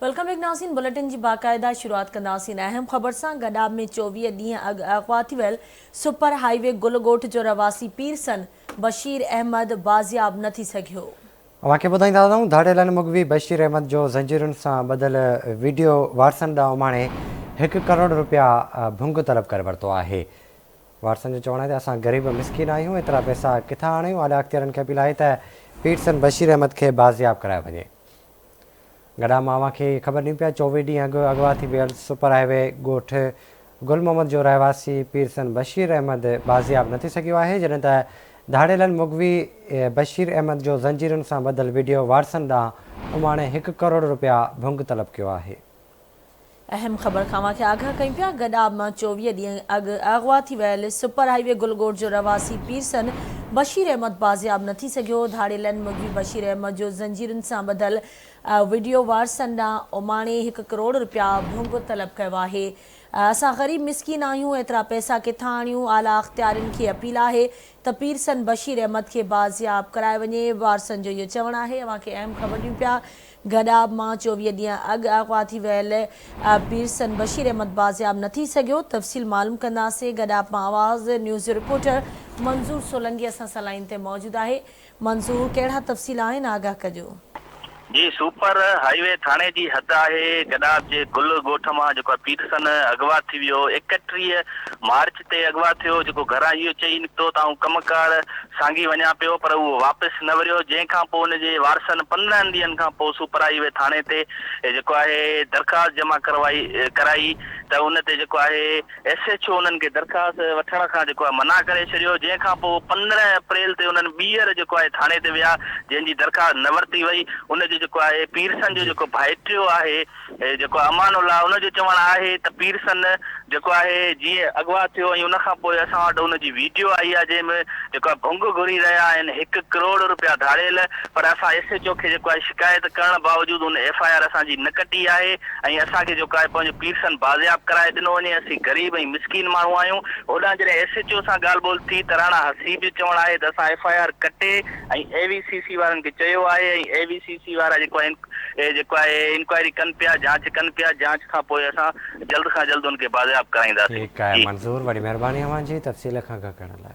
Welcome back ناظرين bulletin جي باقاعده شروعات ڪنداسين اهم خبر سان گڏاب ۾ 24 ڏينهن اڳ اغوا ٿي ويل سپر هائي وي گل ڳوٺ جو رهواسي پيرسن بشير احمد بازياب نه ٿي سگهيو. اوهان کي ٻڌائيندا هلون ڌاڙيلن مغوي بشير احمد جو زنجيرن سان ٻڌل ويڊيو وارثن ڏانهن اماڻي هڪ ڪروڙ رپيا ڀنگ طلب ڪري ورتو آهي. وارثن جو چوڻ آهي ته اسان غريب مسڪين آهيون ايترا پئسا ڪٿان آڻيون اعليٰ اختيارين کي اپيل آهي ته پيرسن بشير احمد کي بازياب ڪرايو وڃي. گڏا مان اوهان کي خبر ڏيون پيا 24 ڏينهن اڳ اغوا ٿي ويل سپر هاء وي ڳوٺ گل محمد جو رهواسي پيرسن بشير احمد بازياب نه ٿي سگهيو آهي جڏهن ته ڌاڙيلن مغوي بشير احمد جو زنجيرن سان ٻڌل وڊيو وارثن ڏانهن اماڻي هڪ ڪروڙ رپيا ڀنگ طلب ڪيو آهي. اهم خبر کان اوهان کي آگاهه ڪيون پيا، گڏاب مان 24 ڏينهن اڳ اغوا ٿي ويل سپر هائي وي گل ڳوٺ جو رهواسي پيرسن بشير احمد بازياب نه ٿي سگهيو، ڌاڙيلن مغوي بشير احمد جو زنجيرن سان ٻڌل وڊيو وارثن ڏانهن اماڻي هڪ ڪروڙ رپيا ڀنگ طلب ڪيو آهي، اسان غريب مسڪين آهيون ايترا پئسا ڪٿان آڻيون، اعليٰ اختيارين کي اپيل آهي ته پيرسن بشير احمد کي بازياب ڪرايو وڃي، وارثن جو اهو چوڻ آهي، اوهان کي اهم خبر ڏيون پيا گڏاب مان 24 ڏينهن اڳ اغوا ٿي ويل پيرسن بشير احمد بازياب نه ٿي سگهيو، تفصيل معلوم ڪنداسين، گڏاب مان آواز نيوز جو رپورٽر منظور سولنگي اسان سان لائين تي موجود آهي، منظور ڪهڙا تفصيل آهن آگاهه ڪجو. جي سپر هائي وي ٿاڻي جي حد آهي گڏاب جي گل ڳوٺ مان جيڪو آهي پيرسن اغوا ٿي ويو 31 مارچ تي اغوا ٿيو جيڪو گهران اهو چئي نڪتو ته آئون ڪم ڪار سانگي وڃان پيو پر اهو واپس نه وريو جنهن کان پوء ان جي وارثن 15 ڏينهن کان پوء سپر هائي وي ٿاڻي تي جيڪو آهي درخواست جمع ڪروائي ڪرائي ته ان تي جيڪو آهي ايس ايڇ او انهن کي درخواست وٺڻ کان جيڪو آهي منع ڪري ڇڏيو جنهن کان پوء 15 اپريل تي انهن ٻيهر جيڪو آهي ٿاڻي تي ويا جنهن جي درخواست نه ورتي وئي ان جو جيڪو آهي پيرسن جو جيڪو ڀائٽيو آهي جيڪو امان الله ان جو چوڻ آهي ته پيرسن جيڪو آهي جيئن اغوا ٿيو ۽ ان کان پوء اسان وٽ ان جي ويڊيو آئي آهي جنهن ۾ جيڪو آهي ڀنگ گهري رهيا آهن هڪ ڪروڙ روپيا ڌاڙيل پر اسان ايس ايڇ او کي جيڪو آهي شڪايت ڪرڻ باوجود ان ايف I R اسان جي نه ڪٽي آهي ۽ اسان کي جيڪو آهي پنهنجو پيرسن بازياب ڪرائي ڏنو وڃي اسين غريب ۽ مسڪين ماڻهو آهيون هوڏانهن جڏهن ايس ايڇ او سان ڳالهه ٻولهه ٿي ته راڻا حسيب جو چوڻ آهي ته اسان ايف I R ڪٽي ۽ اي وي سي سي وارن کي چيو آهي ۽ اي وي سي سي وارا جيڪو آهن اهي جيڪو آهي انڪوائري ڪن پيا جاچ ڪن پيا جاچ کان پوء اسان جلد کان جلد ان کي بازياب ڪرائينداسين ٺيڪ آهي جي. منظور وڏي مهرباني اوهان جي تفصيل کان آگاهه ڪرڻ لاء.